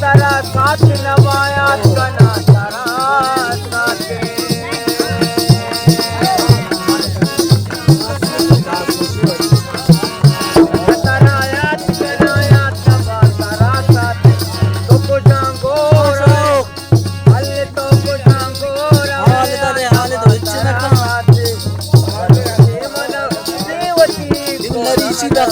ترا ساتھ نبایات کنا، ترا ساتھ۔ ترا یات کنا، یات نبا، ترا ساتھ۔ تو کجان گورا، حال تو کجان گورا، حال دے، حال دے، ہچ نہ کن۔ دیوتی نریسی دا۔